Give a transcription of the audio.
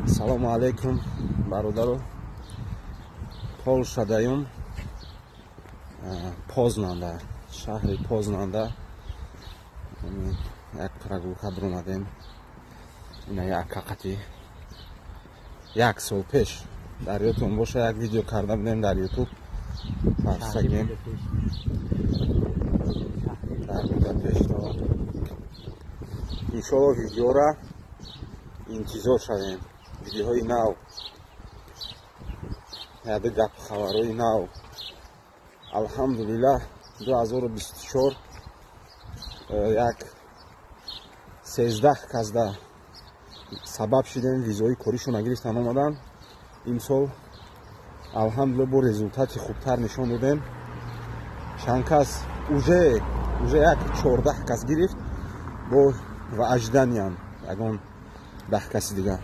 Салому алейкум, бародаро. Полшадаюм, Познанда, шаҳри Познанда як прогулка биромадем. Ина як қақати як сол пеш дар ёдтон боша, як видео карда будем дар Ютуб, парсагем дар Будапешт. Иншоалло, видеора интизор шавем, видеоҳои нав, яде гап, хабарҳои нав. Алҳамдулиллаҳ, 2024 як 13 касда сабаб шидем, визои коришона гирифтан, омадан. Имсол, алҳамдулилла, бо результати хубтар нишон додем. Чанд кас уже як 14 кас гирифт, бо ва ажданиям ягон 10 каси дигар.